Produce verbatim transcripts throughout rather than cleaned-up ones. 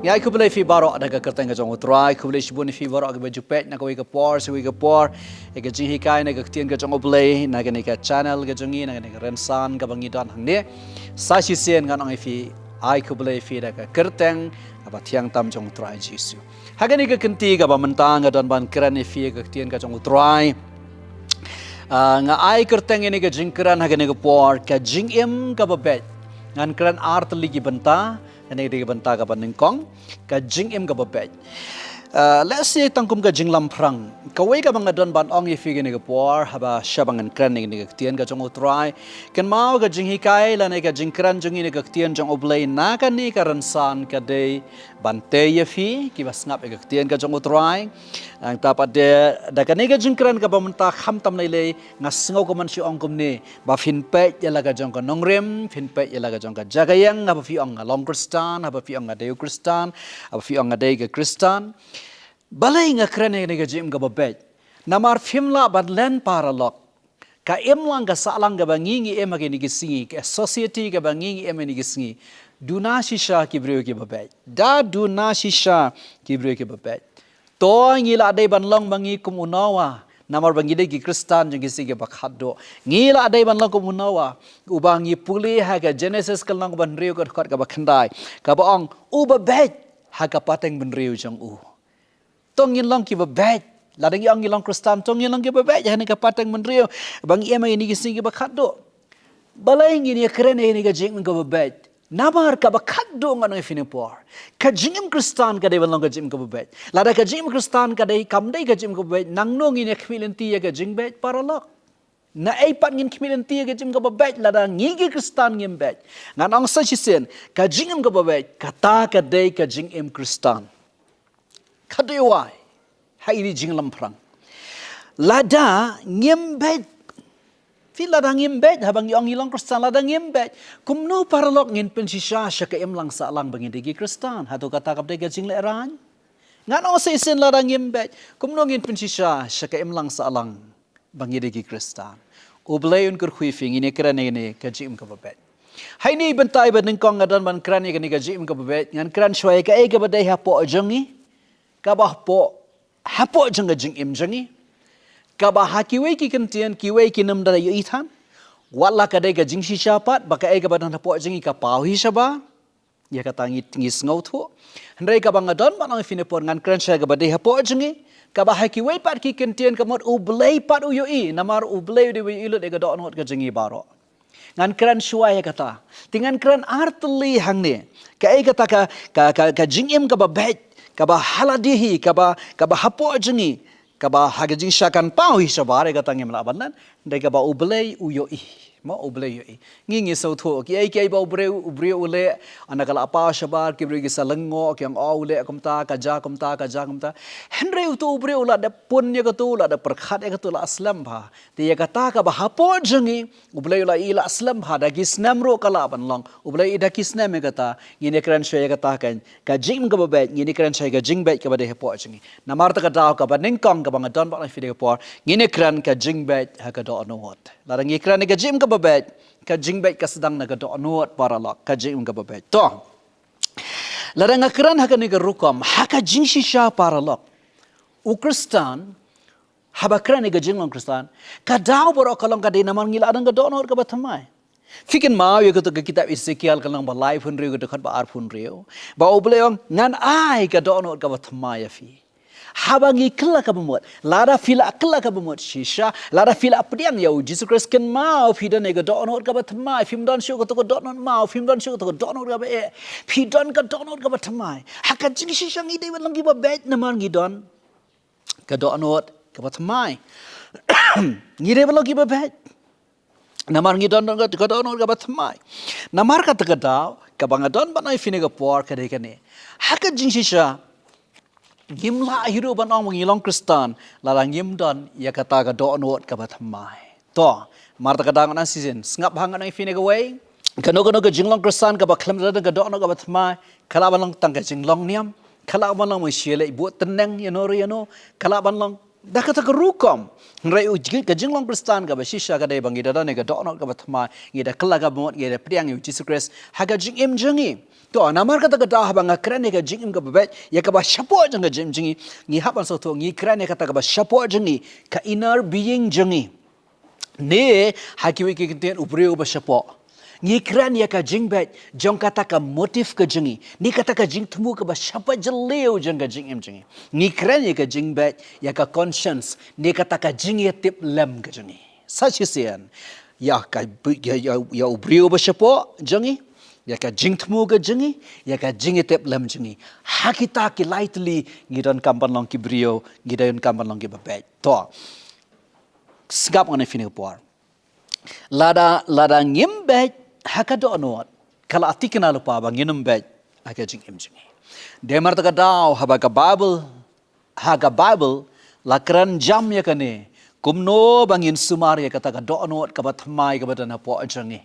Ngi ai khublei phi baroh da ka kyrteng ka jong U Trai, khublei shibun phi baroh kiba ju peit na kawei ka por sha kawei ka por ïa ka jinghikai na ka ktien ka jong U Blei na kane ka channel ka jong ngi, na kane ka rynsan kaba ngi don hangne. Sa shisien ngan ong ïa phi, ai khublei phi da ka kyrteng kaba thiang tam jong U Trai Jisu. Ha kane ka kynti kaba mynta nga don ban kren ïa phi ïa ka ktien ka jong U Trai. Ah, nga ai kyrteng ïa kane ka jingkren ha kane ka por, ka jingim kaba beit. Ngan kren ar tylli ki bynta, kane ka dei ka bynta kaba nyngkong, ka jingim kaba beit. Ah, let's say tang kum ka jinglamphrang. Kawei kaba nga don ban ong ïa phi kane ka por, haba shaba ngan kren ïa kane ka ktien ka jong U Trai. Kynmaw ka jinghikai lane ka jingkren jong ngi na ka ktien jong U Blei na kane ka rynsan ka dei ban tei ïa phi kiba sngap ïa ka ktien ka jong U Trai. Nangta pat de, da kane ka jingkren kaba mynta khamtam lei lei, nga sngew ka mon shu ong kumne, ba phin peit ïa la ka jong ka nongrim, phin peit ïa la ka jong ka jaka ïeng, haba phi ong nga long Khristan, haba phi ong nga dei u Khristan, haba phi ong nga dei ka Khristan. Balei nga kren ïa kane ka jingim kaba beit? Namar phim lah ban len paralok. Ka imlang ka sahlang kaba ngi ngi im ha kine ki sngi, ka society kaba ngi ngi im ha kine ki sngi. Duna shisha ki briew kiba beit. Da duna shisha ki briew kiba beit. To ngi la dei ban long ba ngi kum u Noah. Namar ba ngi dei ki Khristan jong ki sngi kiba khatduh. Ngi la dei ban long kum u Noah. Uba ngi pule ha ka Genesis ka lynnong kaba hynriew ka dkhot kaba khyndai. Kaba ong uba beit ha ka pateng bynriew jong u. To ngin long kiba beit. Lada ngi ong ngi long Khristan, to ngin long kiba beit ha kane ka pateng bynriew ba ngi im ha kine ki sngi kiba khatduh. Balei ngin ïa kren ïa kane ka jingim kaba beit? Namar kaba khatduh ngan ong ïa phi na por, ka jingim Khristan ka dei ban long ka jingim kaba beit. Lada ka jingim Khristan ka dei, kam dei ka jingim kaba beit, nangno ngin ïa khmih lynti ïa ka jingbeit paralok? Naei pat ngin khmih lynti ïa ka jingim kaba beit lada ngi ki Khristan ngim beit? Ngan ong sa shisien, ka jingim kaba beit kata ka dei ka jingim Khristan. Ka dei wai ha ine i jinglamphrang. Lada ngim beit, phi, lada ngim beit, haba ngi ong ngi long Khristan, lada ngim beit, kumno paralok ngin pynshisha sha ka imlang sahlang ba ngi dei ki Khristan? Hato kata kam dei ka jinglehrain? Ngan ong sa shisien, lada ngim beit, kumno ngin pynshisha sha ka imlang sahlang ba ngi dei ki Khristan? U Blei un kyrkhu ïa phi, ngin ïa kren ïa kane ka jingim kaba beit. Ha ine i bynta iba nyngkong nga don ban kren ïa kane ka jingim kaba beit, ngan kren shuwa ïa kaei kaba dei hapoh jong ngi, kaba hapoh, hapoh jong ka jingim jong ngi, kaba ha kiwei ki kyntien kiwei kim da ïohi than. Wat la ka dei ka jingshisha pat ba kaei kaba don hapoh jong ngi ka paw hi shabar. Ïa kata ngi, ngi sngewthuh. Hynrei kaba nga don ban ong ïa phi na por, ngan kren shuwa ïa kaba dei hapoh jong ngi, kaba ha kiwei pat ki kyntien ka mut U Blei pat u ïohi, namar U Blei u dei ba ïohi lut ïa ka dohnud ka jong ngi baroh. Ngan kren shuwa ïa kata. Te ngan kren ar tylli hangne. Kaei kata ka, ka, ka, ka jingim kaba beit, kaba ha lade hi, kaba, kaba hapoh jong ngi, kaba ha ka jingshisha kan paw hi shabar, ïa kata ngim lah ban len. Hynrei kaba U Blei u ïohi. Mo, U Blei u ïohi. Ngi, ngi sngewthuh kiei kiei ba u briew, u briew u leh, hana ka la paw shabar, ki briew ki sa lyngngoh, ki ong, oh, u leh kumta, ka jia kumta, ka jia kumta. Hynrei uto u briew u la dep pun ïa kato, u la dep pyrkhat ïa kato, la slem bha. Te ïa kata kaba hapoh jong ngi, U Blei u la ïohi, la slem bha, da ki snem ruh ka lah ban long. U Blei u ïohi da ki snem ïa kata. Ngin ïa kren shuwa ïa kata kan. Ka jingim kaba beit, ngin ïa kren shuwa ïa ka jingbeit kaba dei hapoh jong ngi. Namar kata ka daw kaba nyngkong kaba nga don ban ong ïa phi na ka por, ngin ïa kren ka jingbeit ha ka dohnud. Lada ngi kren ïa ka jingim kaba beit, ka jingbeit ka sdang na ka dohnud paralok, ka jingim kaba beit. To. Lada nga kren ha kane ka rukom, ha ka jingshisha paralok, u Khristan, haba kren ïa ka jinglong Khristan, ka daw baroh ka long ka dei namar ngi la don ka dohnud kaba thymmai. Phi kynmaw ïa kato ka kitab Esekiel ka lynnong ba laiphew hynriew, ka dkhot ba arphew hynriew. Ba U Blei u ong, ngan ai ka dohnud kaba thymmai ïa phi. Haba ngi kylla kaba mut, lada phi la kylla kaba mut shisha, lada phi la pdiang ïa U Jisu Khrist, kynmaw phi don ïa ka dohnud kaba thymmai, phim don shuh kato ka dohnud maw, phim don shuh kato ka dohnud kaba eh, phi don ka dohnud kaba thymmai. Ha ka jingshisha ngi dei ban long kiba beit namar ngi don ka dohnud kaba thymmai. Ngi dei ban long kiba beit namar ngi don, don ka, ka dohnud kaba thymmai. Namar kata ka daw kaba nga don ban ong ïa phi na ka por ka dei kane. Ha ka jingshisha ngim lah hi ruh ban ong ba ngi long Khristan lada ngim don ïa kata ka dohnud kaba thymmai. To, namar kata ka daw ngan ong shisien, sngap bha, ngan ong ïa phi na kawei. Kano kano ka jinglong Khristan kaba khlem don ka dohnud kaba thymmai, ka lah ban long tang ka jinglong niam, ka lah ban long ba ngi shu leit bud tneng ïano re ïano, ka lah ban long Da kata ka rukom, hynrei u ji-, ka jinglong Khristan kaba shisha ka dei ba ngi da don ïa ka dohnud kaba thymmai, ngi da kylla ka bamut, ngi da pdiang ïa u Jisu Khrist ha ka jingim jong ngi. To, namar kata ka daw haba nga kren ïa ka jingim kaba beit, ïa kaba shapoh jong ka jingim jong ngi, ngi hap ban sngewthuh, ngi kren ïa kata kaba shapoh jong ngi, ka inner being jong ngi. Ne, ha kiwei ki kyntien, u briew ba shapoh. Ngi kren ïa ka jingbeit jong kata ka motive ka jong ngi. Ne kata ka jingthmu kaba shapoh jylliew jong ka jingim jong ngi. Ngi kren ïa ka jingbeit, ïa ka conscience, ne kata ka jingïatiplem ka jong ngi. Sa shisien, ïa ka bu-, ïa, ïa, ïa u briew ba shapoh jong ngi, ïa ka jingthmu ka jong ngi, ïa ka jingïatiplem jong ngi. Ha kita ki lai tylli ngi donkam ban long ki briew, ngi donkam ban long kiba beit. To. Sngap ngan ïa phi ïa ka por. Lada, lada ngim beit ha ka dohnud, ka la thikna lypa ba ngin ym beit ha ka jingim jong ngi. Dei namar kata ka daw haba ka Baibl, ha ka Baibl, la kren jam ïa kane, kumno ba ngin sumar ïa kata ka dohnud kaba thymmai kaba don hapoh jong ngi.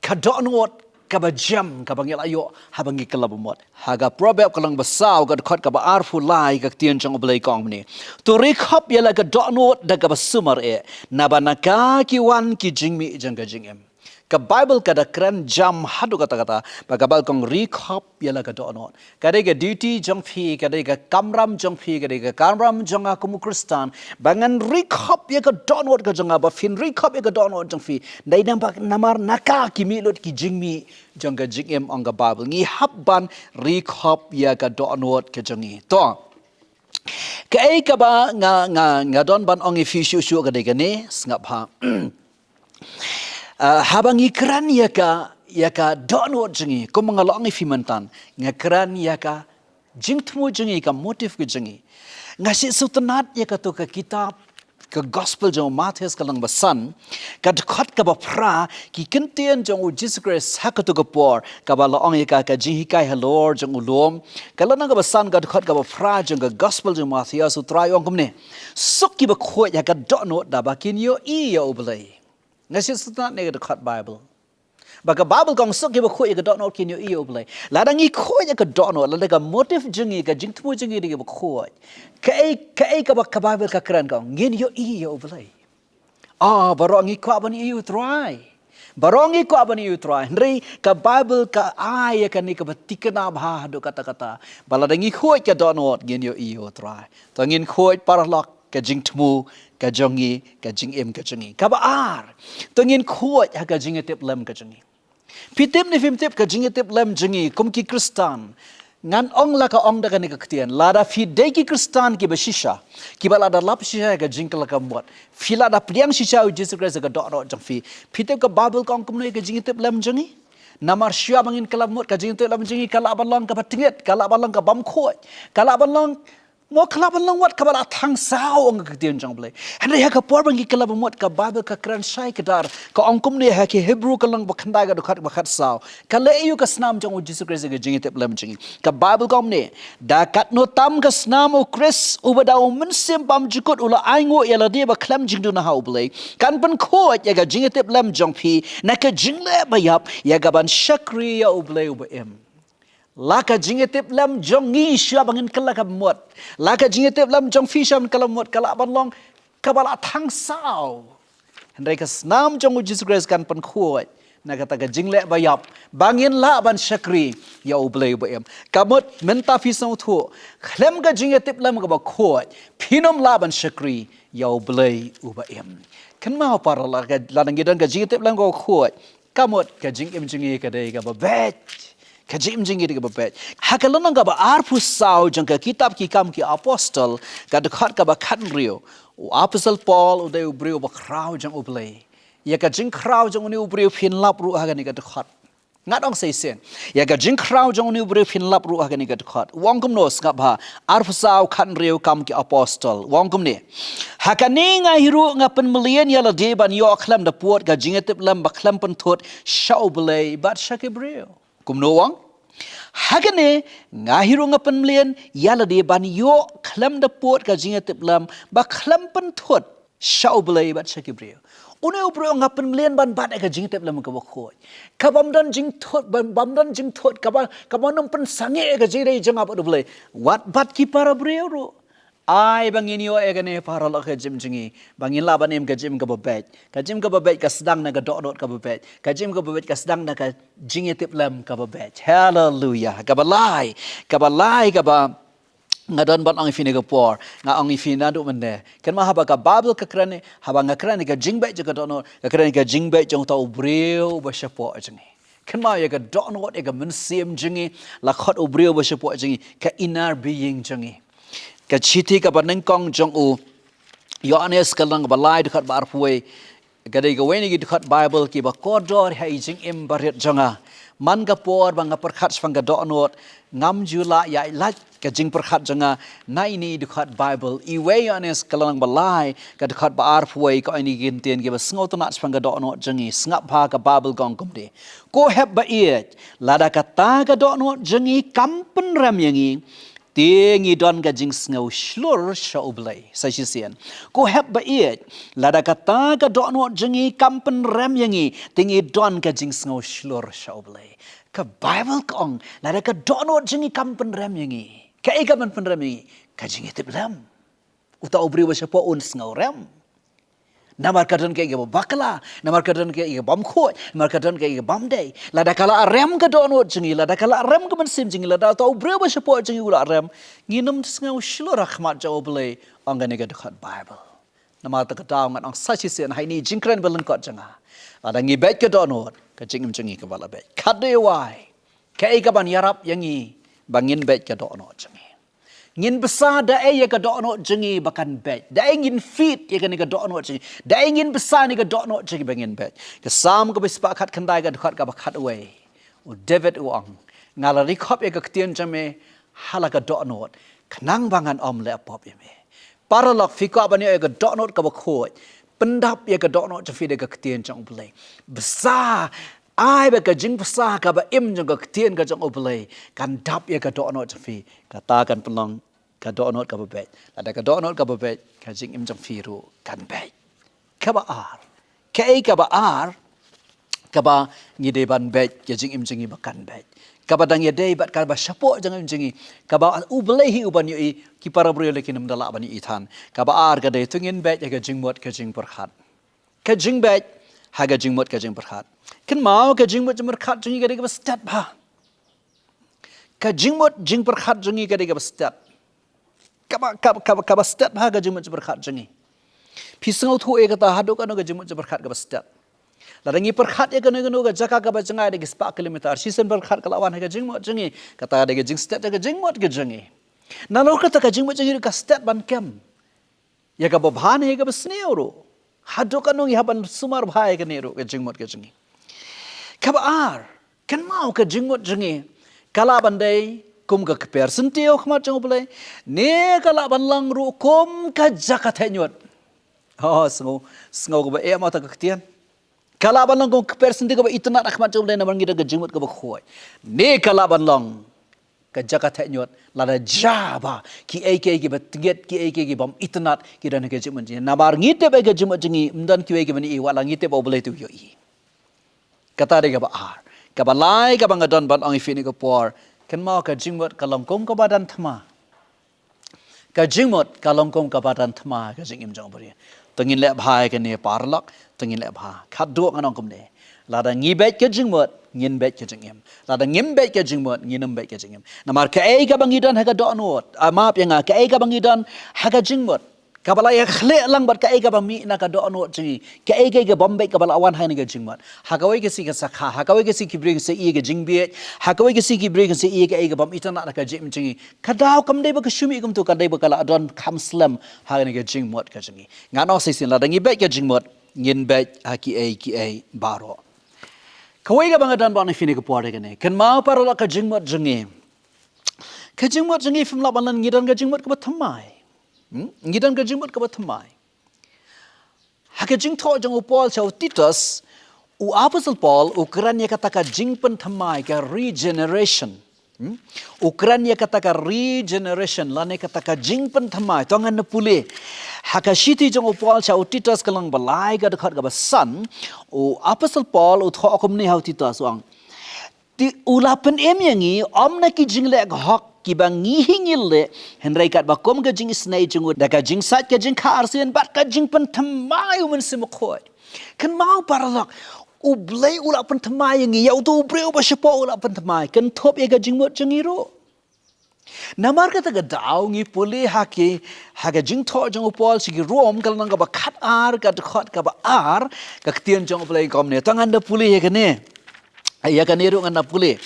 Ka dohnud kaba jem, kaba ngi la ïoh, haba ngi kylla bamut. Ha ka Proverb ka lynnong ba saw ka dkhot kaba arphew lai ka ktien jong U Blei ka ong kumne. To ri khop ïa la ka dohnud da kaba sumar eh, naba na ka ki wan ki jingmih jong ka jingim. Ka Baibl ka da kren jam haduh katta katta, ba ka Baibl ka ong ri khop ïa la ka dohnud. Ka dei ka duty jong phi, ka dei ka kamram jong phi, ka dei ka kamram jong nga kum u Khristan, ba ngan ri khop ïa ka dohnud ka jong nga, ba phin ri khop ïa ka dohnud jong phi. Dei namar, namar na ka ki mih lut ki jingmih jong ka jingim, ong ka Baibl. Ngi hap ban ri khop ïa ka dohnud ka jong ngi. To. Kaei kaba nga, nga, nga don ban ong ïa phi shuh shuh ka dei kane, sngap ha. Ah, haba ngi kren ïa ka, ïa ka dohnud jong ngi, kum nga la ong ïa phi mynta, nga kren ïa ka jingthmu jong ngi, ka motive ka jong ngi. Nga shu sngewtynnat ïa kato ka kitab, ka Gospel jong u Mathaios ka lynnong ba san, ka dkhot kaba phra, ki ktien jong u Jisu Khrist ha kato ka por, kaba la ong ïa ka, ka jinghikai halor jong u lum. Ka lynnong kaba san, ka dkhot kaba phra jong ka Gospel jong u Mathaios, u Trai u ong kumne. Suk kiba khuid ha ka dohnud, da ba kin ïohi ïa U Blei. Nga shu sngewtynnat ïa ka dkhot Baibl. Ba ka Baibl ka ong suk kiba khuid ïa ka dohnud kin ïohi ïa U Blei. Lada ngi khuid ïa ka dohnud, lada ka motive jong ngi, ka jingthmu jong ngi dei kiba khuid. Kaei, kaei kaba ka Baibl ka kren, ka ong ngin ïohi ïa U Blei. Ah, baroh ngi kwah ban ïohi ïa u Trai. Baroh ngi kwah ban ïohi ïa u Trai. Hynrei ka Baibl ka ai ïa kane kaba thikna bha haduh katta katta. Ba lada ngi khuid ka dohnud ngin ïohi ïa u Trai. To ngin khuid paralok ka jingthmu ka jong ngi, ka jingim ka jong ngi. Kaba ar. To ngin khuid ha ka jingïatiplem ka jong ngi. Phi tip ne phim tip ka jingïatiplem jong ngi kum ki Khristan. Ngan ong la ka ong da kane ka ktien. Lada phi dei ki Khristan kiba shisha, kiba lada lap shisha ka jingkylla ka bamut. Phi lada pdiang shisha u Jisu Khrist ha ka dohnud jong phi. Phi tip ka Baibl ka ong kumno ïa ka jingïatiplem jong ngi? Namar shuwa ba ngin kylla ka bamut, ka jingïatiplem jong ngi ka lah ban long kaba tngit, ka lah ban long ka bym khuid, ka lah ban long, mo, ka lah ban long wat kaba la thang saw, ong ka ktien jong U Blei. Hynrei ha ka por ba ngi kylla ka bamut, ka Baibl ka kren shai kdar, ka ong kumne ha ki Hebru ka lynnong ba khyndai ka dkhot ba khatsaw. Ka leh aïu ka snam jong u Jisu Khrist ha ka jingïatiplem jong ngi? Ka Baibl ka ong kumne, da katno tam ka snam u Khrist uba da u Mynsiem Bymjukut u la ainguh ïa lade ba khlem jingduna ha U Blei, kan pynkhuid ïa ka jingïatiplem jong phi na ka jingleh baïap ïa ka ban shakri ïa U Blei uba im. La ka jingïatiplem jong ngi shuwa ba ngin kylla ka bamut, la ka jingïatiplem jong phi shuwa ba ngin kylla ka bamut, ka lah ban long kaba la thang saw. Hynrei ka snam jong u Jisu Khrist kan pynkhuid na kata ka jingleh baïap ba ngin lah ban shakri ïa U Blei uba im. Ka mut mynta phi sngewthuh, khlem ka jingïatiplem kaba khuid phin ym lah ban shakri ïa U Blei uba im. Kynmaw para, la ka, lada ngi don ka jingïatiplem kaba khuid, ka mut ka jingim jong ngi ka dei kaba beit. Ka jingim jong ngi ka dei kaba beit. Ha ka lynnong kaba arphew saw jong ka kitab Ki Kam ki Apostol, ka dkhot kaba khathynriew, u Apostol Paul u dei u briew ba khraw jong U Blei. Ïa ka jingkhraw jong une u briew phin lap ruh ha kane ka dkhot. Ngan ong sa shisien. Ïa ka jingkhraw jong une u briew phin lap ruh ha kane ka dkhot. U ong kumno, sngap ha, arphew saw khathynriew Kam ki Apostol. U ong kumne. Ha kane nga hi ruh nga pynmlien ïa lade ban ïoh khlem da pud ka jingïatiplem ba khlem pynthut sha U Blei bad sha ki briew. Kumno u ong? Ha kane nga hi ruh nga pynmlien ïa lade ban ïoh khlem da pud ka jingïatiplem ba khlem pynthut sha U Blei bad sha ki briew. Une u briew u ong nga pynmlien ban bat ïa ka jingïatiplem kaba khuid. Ka bym don jingthut, bym, bym don jingthut, kaba, ka bym pynsangeh ïa ka jingïadei jong nga bad U Blei. Wat bat ki para briew ruh. Ai ba ngin ïoh ïa kane paralok ka jingim jong ngi, ba ngin lah ban im ka jingim kaba beit. Ka jingim kaba beit ka sdang na ka dohnud kaba beit. Ka jingim kaba beit ka sdang na ka jingïatiplem kaba beit. Haleluya. Kaba lai, kaba lai kaba nga don ban ong ïa phi ha kane ka por, nga ong ïa phi naduh mynne. Kynmaw haba ka Baibl ka kren, haba nga kren ïa ka jingbeit jong ka dohnud, nga kren ïa ka jingbeit jong uta u briew ba shapoh jong ngi. Kynmaw ïa ka dohnud, ïa ka mynsiem jong ngi, la khot u briew ba shapoh jong ngi, ka inner being jong ngi. Ka shithi kaba nyngkong jong u Ïoannis ka lynnong ba lai dkhot ba arphew wei, ka dei kawei na ki dkhot Baibl kiba kordor ha i jingim barit jong nga. Man ka por ba nga pyrkhat shaphang ka dohnud, ngam ju lah ïaid lait ka jingpyrkhat jong nga na ine i dkhot Baibl. Iwei Ïoannis ka lynnong ba lai ka dkhot ba arphew wei, ka ong ïa kine ki ktien kiba sngewtynnat shaphang ka dohnud jong ngi. Sngap bha, ka Baibl ka ong kumne: Ko hep ba ïeit, lada kata ka dohnud jong ngi kam pynrem ïa ngi, te ngi don ka jingsngew shlur sha U Blei. Sa shisien. Ko hep ba ïeit, lada kata ka dohnud jong ngi kam pynrem ïa ngi, te ngi don ka jingsngew shlur sha U Blei. Ka Baibl ka ong, lada ka dohnud jong ngi kam pynrem ïa ngi, kaei ka ban pynrem ïa ngi? Ka jingïatiplem. Uta u briew ba shapoh un sngewrem. Namar ka don kaei kaba bakla, namar ka don kaei kaba bym khuid, namar ka don kaei kaba bym dei. Lada ka la rem ka dohnud jong ngi, lada ka la rem ka mynsiem jong ngi, lada uta u briew ba shapoh jong ngi u la rem, ngin ym sngew shlur ha khmat jong U Blei, ong kane ka dkhot Baibl. Namar kata ka daw ngan ong sa shisien ha ine i jingkren ba lyngkot jong nga, lada ngi beit ka dohnud, ka jingim jong ngi kaba la beit. Khatduh wai, kaei ka ban ïarap ïa ngi ba ngin beit ka dohnud jong ngi? Ngin bsa da ei ïa ka dohnud jong ngi ba kan beit? Da ei ngin feed ïa kane ka dohnud jong ngi? Da ei ngin bsa ïa ka dohnud jong ngi ba ngin beit? Ka Salm kaba shispah khatkhyndai ka dkhot kaba khatwei, u David u ong, nga la ri khop ïa ka ktien jong me ha la ka dohnud, khnang ba ngan ym leh pop ïa me. Paralok, phi kwah ban ïoh ïa ka dohnud kaba khuid, pyndap ïa ka dohnud jong phi da ka ktien jong U Blei. Bsa, ai ba ka jingbsa kaba im jong ka ktien ka jong U Blei kan dap ïa ka dohnud jong phi. Kata kan pynlong ka dohnud kaba beit. Lada ka dohnud kaba beit, ka jingim jong phi ruh kan beit. Kaba ar, kaei kaba ar kaba ngi dei ban beit, ka jingim jong ngi ba kan beit, kaba dang ïadei bad kaba shapoh jingim jong ngi, kaba U Blei hi u ban ïohi, ki para briew lei kin ym da lah ban ïohi than. Kaba ar ka dei to ngin beit ha ka jingmut ka jingpyrkhat. Ka jingbeit ha ka jingmut ka jingpyrkhat. Kynmaw, ka jingmut jingpyrkhat jong ngi ka dei kaba stet bha. Ka jingmut jingpyrkhat jong ngi ka dei kaba stet. Kaba, kaba, kaba, kaba stet bha ka jingmut jingpyrkhat jong ngi. Phi sngewthuh ïa kata, haduh katno ka jingmut jingpyrkhat kaba stet? Lada ngi pyrkhat ïa kano kano ka jaka kaba jngai da ki spah kilometer, shisien pyrkhat ka la wan ha ka jingmut jong ngi, kata ka dei ka jingstet ka jingmut ka jong ngi. Nalor kata, ka jingmut jong ngi ruh ka stet ban kem ïa kaba bha ne ïa kaba sniew ruh. Haduh katno ngi hap ban sumar bha ïa kane ruh, ka jingmut ka jong ngi. Kaba ar, kynmaw, ka jingmut jong ngi ka lah ban dei kum ka kper syntiew ha khmat jong U Blei, ne ka lah ban long ruh kum ka jaka theh ñiut. Oh, sngew, sngew kaba eh ma kata ka ktien. Ka lah ban long kum ka kper syntiew kaba itynnad ha khmat jong U Blei namar ngi don ka jingmut kaba khuid, ne ka lah ban long ka jaka theh ñiut, lada jia ba kiei kiei kiba tngit, kiei kiei kiba ym itynnad ki don ha ka jingmut jong ngi. Namar ngi tip ïa ka jingmut jong ngi, ym don kiwei kiban ïohi, wat la ngi tip, U Blei te u ïohi. Kata dei kaba ar. Kaba lai kaba nga don ban ong ïa phi ha kane ka por, kynmaw, ka jingmut ka long kum kaba dang thma. Ka jingmut ka long kum kaba dang thma ha ka jingim jong u briew. To ngin leh bha ïa kane, paralok, to ngin leh bha. Khatduh ngan ong kumne: lada ngi beit ka jingmut, ngin beit ka jingim. Lada ngim beit ka jingmut, ngin ym beit ka jingim. Namar kaei kaba ngi don ha ka dohnud, ah, map ïa nga, kaei kaba ngi don ha ka jingmut, kaba la ïakhleh lang bad kaei kaba mih na ka dohnud jong ngi, kaei kaei kaba ym beit kaba la wan ha kane ka jingmut. Ha kawei ka sngi ka sakha, ha kawei ka sngi ki briew ki sa ïohi ïa ka jingbieit, ha kawei ka sngi ki briew ki sa ïohi ïa kaei kaba ym itynnad ha ka jingim jong ngi. Ka daw kam dei ba ka shu mih kumta, ka dei ba ka la don kham slem ha kane ka jingmut ka jong ngi. Ngan ong sa shisien, lada ngi beit ka jingmut, ngin beit ha kiei kiei baroh. Kawei kaba nga don ban ong ïa phi ha kane ka por dei kane: kynmaw, paralok, ka jingmut jong ngi, ka jingmut jong ngi, phim lah ban len, ngi don ka jingmut kaba thymmai. Hmm? Ngi don ka jingmut kaba thymmai. Ha ka jingthoh jong u Paul sha u Titus, u Apostol Paul u kren ïa kata ka jingpynthymmai, ka regeneration. Hmm? U kren ïa kata ka regeneration lane kata ka jingpynthymmai. To ngan pule ha ka shithi jong u Paul sha u Titus ka lynnong ba lai ka dkhot kaba san. U Apostol Paul u thoh kumne ha u Titus, u ong: Te u la pynim ïa ngi, ym na ki jingleh ka hok kiba ngi hi ngi leh, hynrei katba kum ka jingisynei jong u, da ka jingsait ka jingkha arsien bad ka jingpynthymmai u Mynsiem Bakhuid. Kynmaw paralok, U Blei u la pynthymmai ïa ngi, ïa uto u briew ba shapoh u la pynthymmai, kynthup ïa ka jingmut jong ngi ruh. Namar kata ka daw ngi pule ha ki, ha ka jingthoh jong u Paul sha ki Rom ka lynnong kaba khatar ka dkhot kaba ar, ka ktien jong U Blei ka ong kumne. To ngan da pule ïa kane. Ïa kane ruh ngan da pule.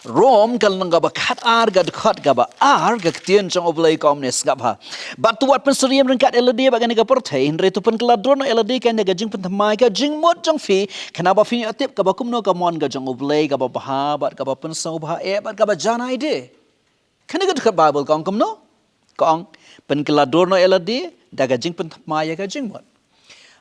Rom ka lynnong kaba khatar ka dkhot kaba ar, ka ktien jong U Blei ka ong kumne, sngap bha. Bad to wat pynsyriem ryngkat ïa lade bad kane ka pyrthei, hynrei to pynkylla dur noh ïa lade kane ka jingpynthymmai ka jingmut jong phi, khnang ba phin ïoh tip kaba kumno ka mon ka jong U Blei, kaba bha bad kaba pynsngewbha eh bad kaba janai de. Kane ka dkhot Baibl ka ong kumno? Ka ong, pynkylla dur noh ïa lade da ka jingpynthymmai ïa ka jingmut.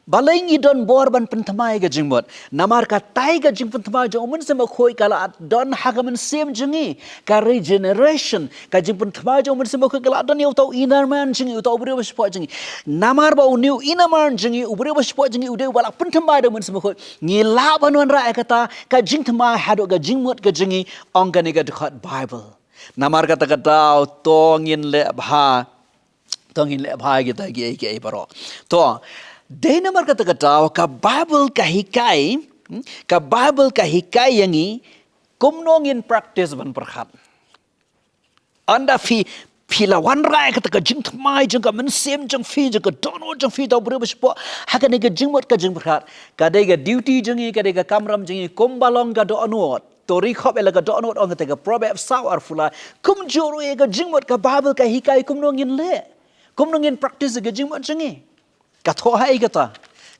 Balei ngi don bor ban pynthymmai ïa ka jingmut? Namar katai ka jingpynthymmai jong u Mynsiem Bakhuid ka la don ha ka mynsiem jong ngi. Ka regeneration, ka jingpynthymmai jong u Mynsiem Bakhuid ka la don ïa uta u inner man jong ngi, uta u briew ba shapoh jong ngi. Namar ba une u inner man jong ngi, u briew ba shapoh jong ngi, u dei uba la pynthymmai da u Mynsiem Bakhuid, ngi lah ban wanrah ïa kata ka jingthymmai haduh ka jingmut ka jong ngi, ong kane ka dkhot Baibl. Namar kata ka daw to ngin leh bha. To ngin leh bha kita kiei kiei baroh. To, dei namar kata ka daw ka Baibl ka hikai, hmm, ka Baibl ka hikai ïa ngi kumno ngin practice ban pyrkhat. Ynda phi, phi la wanrah ïa kata ka jingthymmai jong ka mynsiem jong phi, jong ka dohnud jong phi, uta u briew ba shapoh ha kane ka jingmut ka jingpyrkhat. Ka dei ka duty jong ngi, ka dei ka kamram jong ngi, kumba long ka dohnud. To ri khop ïa la ka dohnud, ong kata ka Proverbs saw arphew lai. Kumjuh ruh ïa ka jingmut ka Baibl ka hikai kumno ngin leh. Kumno ngin practice ïa ka jingmut jong ngi. Ka thoh ha ei kata?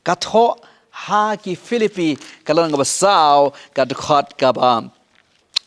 Ka thoh ha ki Philippi ka lynnong kaba saw ka dkhot kaba,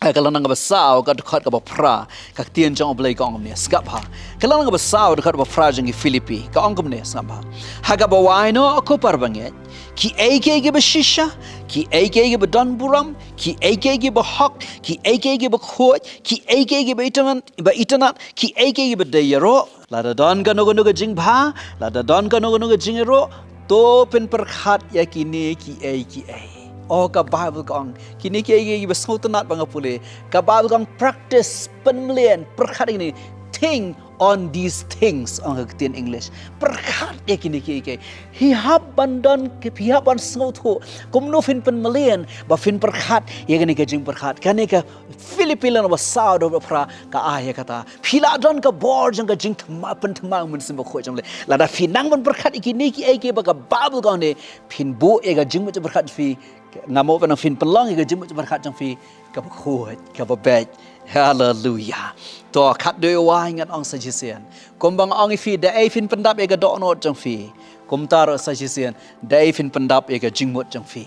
eh, ka lynnong kaba saw ka dkhot kaba phra, ka ktien jong U Blei ka ong kumne, sngap bha. Ka lynnong kaba saw dkhot kaba phra jong ki Philippi ka ong kumne, sngap bha. Ha kaba wai noh ko para bangeit, kiei kiei kiba shisha, kiei kiei kiba don burom, kiei kiei kiba hok, kiei kiei kiba khuid, kiei kiei kiba itynnad, ba itynnad, kiei kiei kiba dei ïaroh, lada don kano kano ka jingbha, lada don kano kano ka jingïaroh, to pynpyrkhat ïa kine kiei kiei. Oh, ka Baibl ka ong, kine kiei kiei kiba sngewtynnad ba nga pule. Ka Baibl ka ong practice, pynmlien, pyrkhat ïa kine. Think on these things, ong ka ktien English. Pyrkhat ïa kine kiei kiei. Phi hap ban don, phi hap ban sngewthuh kumno phin pynmlien ba phin pyrkhat ïa kane ka jingpyrkhat. Kane ka Philippi lynnong ba saw dkhot ba phra ka ai ïa kata. Phi la don ka bor jong ka jingthymmai, pynthymmai u Mynsiem Bakhuid jong U Blei. Lada phi nang ban pyrkhat ïa kine kiei kiei ba ka Baibl ka ong ne, phin buh ïa ka jingmut jingpyrkhat jong phi. Nga mut ban ong phin pynlong ïa ka jingmut jingpyrkhat jong phi kaba khuid, kaba beit. Haleluia. To, khatduh wai ngan ong sa shisien. Kumba nga ong ïa phi, dei phin pyndap ïa ka dohnud jong phi. Kumta ruh sa shisien, dei phin pyndap ïa ka jingmut jong phi.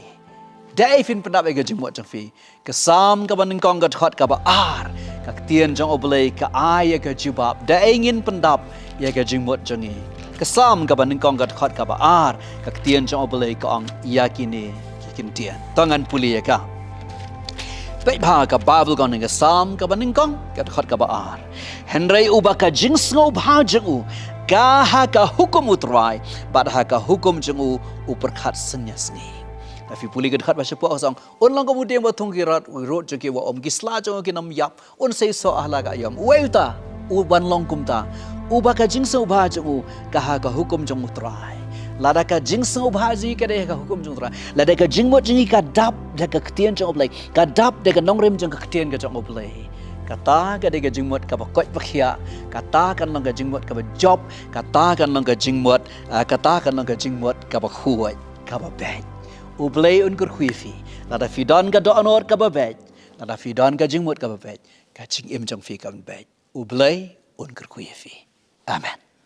Dei phin pyndap ïa ka jingmut jong phi. Ka Salm kaba nyngkong ka dkhot kaba ar, ka ktien jong U Blei ka ai ïa ka jubab. Dei ngin pyndap ïa ka jingmut jong ngi. Ka Salm kaba nyngkong ka dkhot kaba ar, ka ktien jong U Blei ka ong ïa kine ki kyntien. To ngan pule ïa ka. Peit bha ka Baibl ka ong ha ka Salm kaba nyngkong ka dkhot kaba ar. Hynrei uba ka jingsngewbha jong u ka ha ka hukum U Trai, bad ha ka hukum jong u u pyrkhat synñia sngi. Lada phi pule ka dkhot ba shapoh ka ong, un long kum u dieng ba thung ki rud, u rud jong ki ba um, ki sla jong u kin ym ïap, un seisoh ha la ka aïom. Uei uta uban long kumta? Uba ka jingsngewbha jong u ka ha ka hukum jong U Trai. Lada ka jingsngewbha jong ngi ka dei ha ka hukum jong U Trai, lada ka jingmut jong ngi ka dap da ka ktien jong U Blei, ka dap da ka nongrim jong ka ktien ka jong U Blei, kata ka dei ka jingmut kaba koit ba khiah, kata kan long ka jingmut kaba jop, kata kan long ka jingmut, ah, kata kan long ka jingmut kaba khuid, kaba beit. U Blei un kyrkhu ïa phi. Lada phi don ka dohnud kaba beit, lada phi don ka jingmut kaba beit, ka jingim jong phi kan beit. U Blei un kyrkhu ïa phi. Amen.